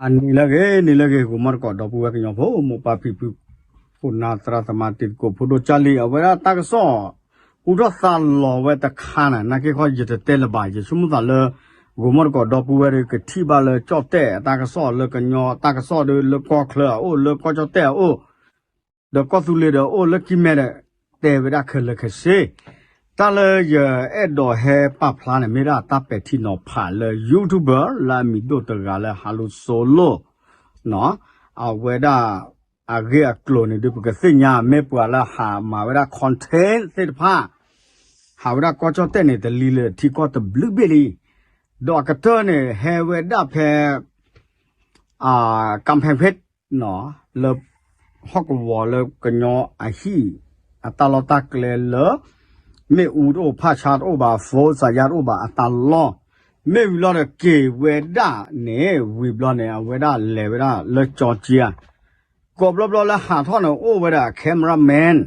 အနံၤလၢအဂ့ၤ နံၤလၢအဂ့ၤ ဂီၤမီတကိး ဒီပုၢ်ဝဲၢ်ကညီဖိ မိၢ်ပၢ်ဖံဖု ဖိနၢ်သရၣ်သမါ တံၤသကိးဖိဒိၣ်ကၢ်လံၢ် အဝဲဒၣ်တၢ်ကစီၣ် ဟူထီၣ်သါလီၤဝဲတခါန့ၣ် နာ်က့ခီယတတဲလၢၤဘၣ် ယဆိကမိၣ်သးလၢ ဂီၤမီတကိး ဒီပုၢ်ဝဲၢ်ဒီးကထံၣ်ဘၣ်လၢကၠီၣ်တဲၣ်အတၢ်ကစီၣ် လၢကညီတၢ်ကစီၣ်ဒီး လၢကီၢ်ချၢအအိၣ် လၢကီၢ်ကၠီၣ်တဲၣ်အအိၣ် ဒီးကီၢ်သူလ့ၤဒီးအိၣ်လၢကံၢ်မဲဒီး တဲဝဲဒၣ်ခဲလၢာ်ခဲဆ့ တၢ်လၢယအဲၣ်ဒိးဟဲပာ်ဖျါန့ၣ် မ့ၢ်ဒၣ်တၢ်ပဲာ်ထံနီၤဖးလၢ YouTuber လၢအမံၤဒိၣ်တဂၤလၢ ဟါလူစိလိၣ် အဝဲဒၣ် အဂ့ၢ်အကျိၤန့ၣ်ဒီး ပကသ့ၣ်ညါ မ့ၢ်ပှၤလၢဟးမၤဝဲဒၣ် content သ့ၣ်တဖၣ် ဟးဝဲဒၣ်ကီၢ်ကၠီၣ်တဲၣ်န့ၣ် တလံၤလၢထံကီၢ်တဘျုးဘ့ၣ်လံ ဒီးအကတၢၢ်န့ၣ် ဟဲဝဲဒၣ်ဖဲ ကမ်ဖဲၣ်ဖ့ၣ် လၢ ဟီၣ်ကဝီၤလၢကညီအဟံၣ် အတၢ်လီၢ်တၢ်ကျဲလၢ မ့ၣ်အူတအိၣ် ဖၣ်ဆါတအိၣ်ဘၣ် ဖိစါယါတအိၣ်ဘၣ် အတၢ်လီၢ် မ့ၢ်ဝံၤလီၤဒီးက့ၤဝဲဒၣ်န့ၣ် ဝံၤဘျီန့ၣ် အဝဲဒၣ်လဲၤဝဲဒၣ်လၢကၠီကၠံ ကိးဘျီဘျီလၢဟးထီၣ်န့ၣ် အိၣ်ဝဲဒၣ် cameraman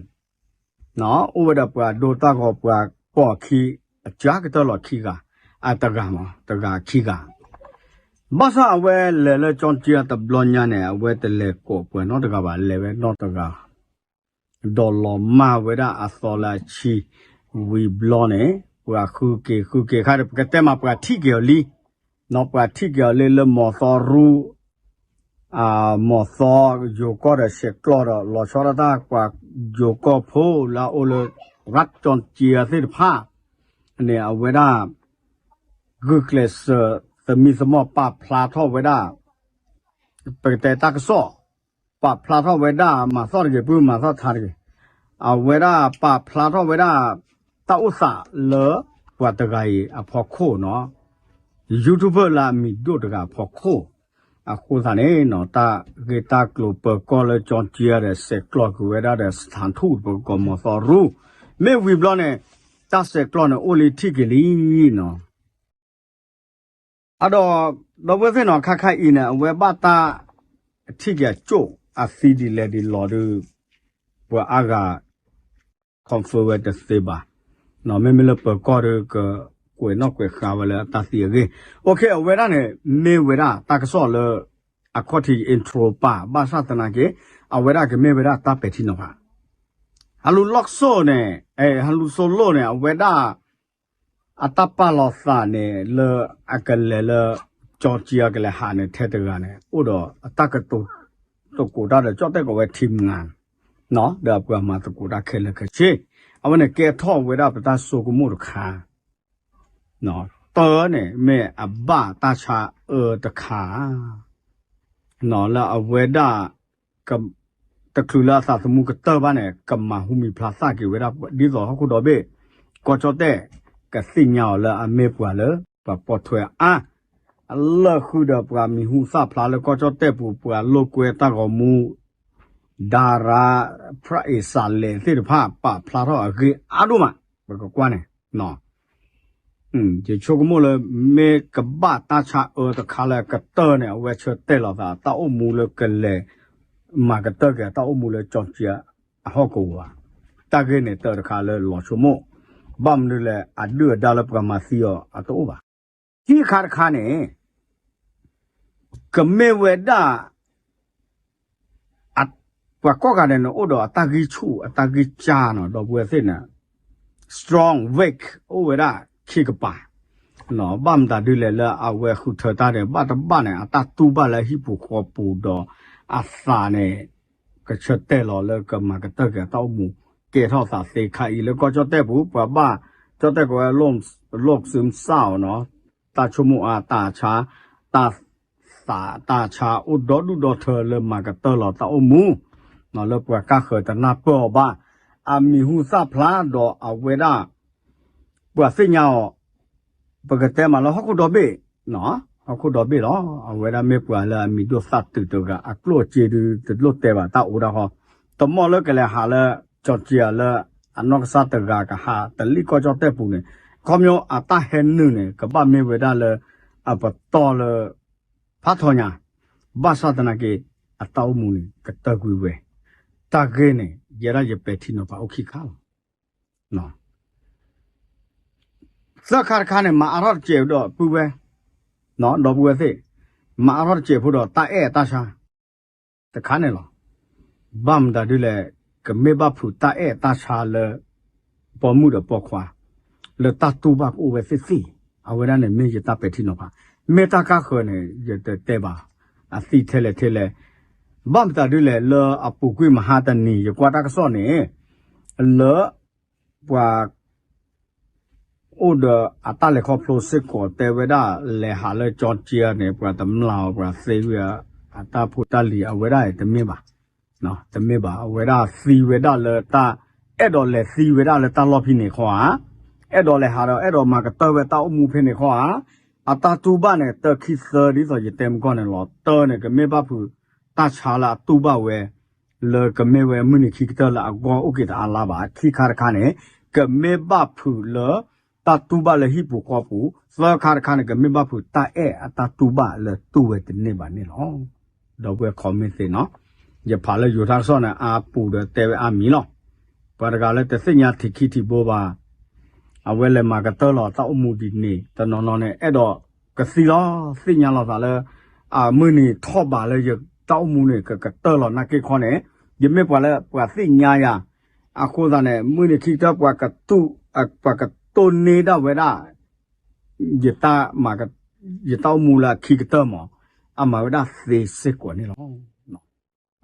အိၣ်ဝဲဒၣ်ပှၤဒိတၢ်ဂီၤပှၤပိာ်အခံ အစှၤကတၢၢ်လီၤခံဂၤ အတဂၤမး တဂၤခံဂၤ ဘၣ်ဆၣ်အဝဲလဲၤလၢကၠီကၠံတဘျီညါန့ၣ် အဝဲတလဲၤကိးပှၤနီတဂၤဘၣ် လဲၤဝဲနီတဂၤ ဒီးလီၤမၢ်ဝဲဒၣ်အသီလၢအဆံ ဝံၤဘျီန့ၣ် ပှၤဃုက့ၤဃုက့ၤခါဒီး ပကတဲမးပှၤထံၣ်က့ၤအီၤလံ နီၢ်ပှၤထံၣ်က့ၤအီၤလံလၢမီၤသီရူ မီၤသီယိၤကီၢ်ဒီးဆဲးကျိးဒီး လီၤဆီဒၣ်တၢ်ပှၤယိၤကီၢ်ဖိလၢအအိၣ်လၢ ရၢတ်ကၠီကၠံသ့ၣ်တဖၣ်န့ၣ် အဝဲဒၣ် ဂုာ်ကျဲးစၢး သမံသမိးပာ်ဖျါထီၣ်ဝဲဒၣ် ပကတဲတၢ်ကစီၣ် ပာ်ဖျါထီၣ်ဝဲဒၣ် မၤသီၣ်တဂ့ၤ ပုၢ်မၤသီၣ်ထါတဂ့ၤ အဝဲဒၣ်ပာ်ဖျါထီၣ်ဝဲဒၣ် တၢ်အိၣ်သးလၢ ပှၤတဂၤအံၤအဖီခိၣ်နီၤ YouTuber လၢအမံၤဒိၣ်တဂၤအဖီခိၣ် အဃိသတးန့ၣ်နီၤ တၢ်ဂ့ၢ်တၢ်ကျိၤပၢၤကီၢ်လၢကၠီကၠံဒီး ဆဲးကျိးက့ၤဝဲဒၣ်ဒီး စထၣ်ထူၣ် ပကကိးမီၤသီရူ မ့ၢ်ဝံၤဘျီန့ၣ် တၢ်ဆဲးကျိးန့ၣ်အိၣ်လံထံၣ်က့ၤလံနီၤ အဒီး ဒီပုၢ်ဝဲၢ်သ့ၣ်နီၤ ခါခါအံၤန့ၣ် အဝဲဘၣ်တၢ်ထံၣ်က့ၤအကၠိၣ်အသံဒ်လဲၣ်ဒ်လဲၣ်ဒီး ပှၤအါဂၤ confirm ဝဲတသ့ဘၣ်. မ့မ့ၢ်လၢပၢၤကီၢ်ဒီး ကကွဲးနီၣ်ကွဲးဃါဝဲလၢအတၢ်သံအဂ့ၢ်. အဝဲဒၣ်န့ၣ် မ့ၢ်ဝဲဒၣ်တၢ်ကစီၣ်လၢ အခီၣ်ထံး intro ပာ် ဘၣ်ဆၣ်သနာ်က့ အဝဲဒၣ်ကမ့ၢ်ဝဲဒၣ်တၢ်ပဲာ်ထံနီၤဖး ဟးလူၤလီၢ်စိၤန့ၣ် ဟးလူၤစိၤလိၣ်န့ၣ် အဝဲဒၣ် အတၢ်ပာ်လီၤသးန့ၣ် လၢအကလဲၤလၢ ကၠီကၠံအကလဲၤဟးန့ၣ် ထဲတဂၤန့ၣ် အိၣ်ဒီးအတၢ်ကတိၤသကိးတၢ်ဒီး ကၠီၣ်တဲၣ်ကီးဝဲ ထံမနၤ ဒီးအပှၤမၤသကိးတၢ်ခဲလၢာ်ခဲဆ့ အဝဲန့ၣ်ကဲထီၣ်ဝဲဒၣ်ပတၢ်ဆိကမိၣ်တခါ တၢ်န့ၣ် မ့ၢ်အဘၣ်တၢ်ဆါအၢတခါ လၢအဝဲဒၣ် တချုးလၢအသးသမူကတၢၢ်ဘၣ်န့ၣ် ကမၤဟူမံၤဖျါသၣ်က့ၤဝဲဒၣ် ဒ်သိးဟီၣ်ခိၣ်ဒီဘ့ၣ် ကီၢ်ကၠီၣ်တဲၣ် ကသ့ၣ်ညါအီၤလၢအမ့ၢ်ပှၤလၢ ပှၤပိာ်ထွဲအါ အလၢာ်ဃုာ်ဒီးပှၤမံၤဟူသၣ်ဖျါလၢကီၢ်ကၠီၣ်တဲၣ်ပူၤ ပှၤလိာ်ကွဲတၢ်ဂီၤမူ ဒါရါ ဖရၣ်အ့ၣ်စၣ်လဲၣ်သ့ၣ်တဖၣ် ပာ်ဖျါထီၣ်အဂ့ၢ်အါဒိၣ်မး ပကကွၢ်န့ၣ် ယဆိကမိၣ်လၢ မ့ၢ်ကဘၣ်တၢ်ဆါအၢတခါလၢကတၢၢ်န့ၣ် အဝဲဆၢတဲာ်လီၤသးတၢ်အိၣ်မူလၢကလဲၤ မၤကတၢၢ်က့ၤတၢ်အိၣ်မူလၢကၠီကၠံအဟီၣ်ကဝီၤ တၢ်ဂ့ၢ်န့ၣ်တၢ်တခါလၢလီၤဆိကမိၣ် ဘၣ်မနုၤလဲၣ် အဒုၣ်အဒါလၢပှၤမၤသံအီၤအတအိၣ်ဘၣ်. ခံခါတခါန့ၣ် ကမ့ၢ်ဝဲဒၣ် ပှၤကိးဂၤဒဲးန့ၣ် အိၣ်ဒီးအတၢ်ဂံၢ်ဆူၣ် အတၢ်ဂံၢ်စၢ်နီၤ ဒီပုၢ်ဝဲၢ်သ့ၣ်န့ၣ် strong weak အိၣ်ဝဲဒၣ်ခံကပၤ ဘၣ်မတၤဒ်လဲၣ်လၢအဝဲဃုထၢတၢ်ဒီး ဘၣ်တဘၣ်န့ၣ် အတၢ်တူၢ်ဘၣ်လၢဟံၣ်ပူၤဃီပူၤဒီး အသးန့ၣ် ကဆၢတဲာ်လီၤလၢကမၤကတၢၢ်က့ၤအတၢ်အိၣ်မူ ကဲထီၣ်သးသ့ခါအံၤလၢကီၢ်ကၠီၣ်တဲၣ်ပူၤ ပှၤဘၣ် ကၠီၣ်တဲၣ်ကီးဝဲ လိၣ်စ့စၢ်အီၤနီၤ တၢ်ဆိကမိၣ်အါ တၢ်ဆါ တၢ်သးတၢ်ဆါအိၣ်ဒီဒူၣ်ဒီထၢလၢမၤကတၢၢ်လီၤတၢ်အိၣ်မူ လၢပှၤကါဃၢၤတနၢ်ပၢၢ်အီၤဘၣ် အမံၤဟူသၣ်ဖျါဒီးအဝဲဒၣ် ပှၤသ့ၣ်ညါအီၤ ပကတဲမးလၢဟီၣ်ခိၣ်ဒီဘ့ၣ် ဟီၣ်ခိၣ်ဒီဘ့ၣ်လီၤ အဝဲဒၣ်မ့ၢ်ပှၤလၢအမံၤဒိၣ်သၣ်တုၤတဂၤ အကျိၣ်အစ့ဒုးတလိၣ်တဲဘၣ်တၢ်အိၣ်ဒၣ်ဃီ တမီၢ်လၢကလဲၤဟးလၢ ကၠီကၠံလၢ အနီၢ်ကစၢ်တဂၤကဟးတလံၣ်ကီၢ်ကၠီၣ်တဲၣ်ပူၤန့ၣ် ခီပညီအတၢ်ဟဲနုာ်န့ၣ် ကဘၣ်မ့ၢ်ဝဲဒၣ်လၢ အပတီၢ်လၢ ဖးထီညါ ဘၣ်ဆၣ်သနာ်က့ အတၢ်အိၣ်မူန့ၣ် ကတၢၢ်ကွံာ်ဝဲ တၢ်ဂ့ၢ်န့ၣ် ယဲဒၣ်ယပဲာ်ထံနီၤဖးအိၣ်ခံခါလီၤ သၢခါတခါန့ၣ် မၤအါထီၣ်တစဲးဒီးပုၢ်ဝဲၢ် ဒီပုၢ်ဝဲၢ်သ့ၣ် မၤအါထီၣ်တစဲးဖိဒီးတၢ်အဲၣ်အတၢ်ဆါ တခါန့ၣ်လီၤ. ဘၣ်မတၤဒ်လဲၣ်, ကမ့ၢ်ဘၣ်ဖုးတၢ်အဲၣ်အတၢ်ဆါလၢ ပိာ်မုၣ်ဒီးပိာ်ခွါ လၢတၢ်တူၢ်ဘၣ်ကအိၣ်ဝဲသ့ၣ်သ့ၣ်, အဝဲဒၣ်န့ၣ်မ့ၢ်ယတၢ်ပဲာ်ထံနီၤဖး. မ့ၢ်တၢ်ကါဃၢၤန့ၣ် ယတတဲဘၣ် အသံထဲလဲၣ်ထဲလဲၣ်. ဘၣ်မတၤဒ်လဲၣ်, လၢအပူၤကွံာ်မဟါတနံၤ ယကွၢ်တၢ်ကစီၣ်န့ၣ် လၢ ပှၤ အိၣ်ဒီးအတၢ်လဲၤခီဖျိစ့ၢ်ကီးတဲဝဲဒၣ် လဲၤဟးလၢကၠီကၠ့န့ၣ် ပှၤတမျၢ်အီၤ ပှၤသ့ဝံၤ အတၢ်ဖိတၢ်လံၤ အဝဲဒၣ်တမ့ၢ်ဘၣ်. တမ့ၢ်ဘၣ်, အဝဲဒၣ်သံဝဲဒၣ်လၢတၢ် အဲၣ်ဒိးလဲၤသံဝဲဒၣ်လၢတၢ်လီၢ်ဖဲန့ၣ်ခီဧါ, အဲၣ်ဒိးလဲၤဟးဒီး အဲၣ်ဒိးမၤကတၢၢ်ဝဲတၢ်အိၣ်မူဖဲန့ၣ်ခီဧါ. အတၢ်တူၢ်ဘၣ်န့ၣ် တၢ်ခံသၢ ဒ်သိးယတဲမကီၢ်န့ၣ်လီၤ. တၢ်န့ၣ် ကမ့ၢ်ဘၣ်ဖုးတၢ်ဆါလၢအတူၢ်ဘၣ်ဝဲ လၢကမ့ၢ်ဝဲမုၢ်နံၤခံကတၢၢ်လၢအဂီၢ်အိၣ်က့ၤတအါလါဘၣ်. ခံခါတခါန့ၣ် ကမ့ၢ်ဘၣ်ဖုးလၢ တၢ်တူၢ်ဘၣ်လၢဟံၣ်ပူၤဃီပူၤ, သၢခါတခါန့ၣ် ကမ့ၢ်ဘၣ်ဖုးတၢ်အဲၣ်အတၢ်တူၢ်ဘၣ်လၢတူၢ်ဝဲတန့ၢ်ဘၣ်န့ၣ်လီၤ. ဒီပုၢ်ဝဲၢ် comment သ့ၣ်နီၤ, ယဖးလၢယိၤထါကစီၣ်န့ၣ် အါပူၤဒီးတဲဝဲအါမံၤလီၤ. ပှၤတဂၤလၢတသ့ၣ်ညါထံခံထံဘိဘၣ်, အဝဲလဲၤမၤကတၢၢ်လီၤတၢ်အိၣ်မူဒ်န့ၣ် တနီၤနီၤန့ၣ် အဲၣ်ဒိးကသံလီၤ. သ့ၣ်ညါလီၤသးလၢ အမုၢ်နံၤထီၣ်ဘးလၢယတၢ်အိၣ်မူန့ၣ် ကကတၢၢ်လီၤနာ်က့ခီန့ၣ်, ယမ့ၢ်ပှၤလၢပှၤသ့ၣ်ညါယၤ, အဃိသတးန့ၣ် မုၢ်နံၤခံကတၢၢ် ပှၤကတိၢ်, ပှၤကတိၢ်န့ၢ်ဒၣ်ဝဲဒၣ် ယတၢ်မၤ, ယတၢ်အိၣ်မူလၢအခံကတၢၢ်မး, အမၤဝဲဒၣ်သ့စ့ၢ်ကီးန့ၣ်လီၤ.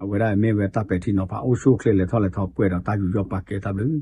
အဝဲဒၣ်မ့ၢ်ဝဲတၢ်ပဲာ်ထံနီၤဖး အိၣ်ဆူၣ်အိၣ်ချ့လဲၤထီၣ်လဲၤထီပှဲၤဒီးတၢ်ယူးယီၣ်ပာ်ကဲတၢ်ဘျုး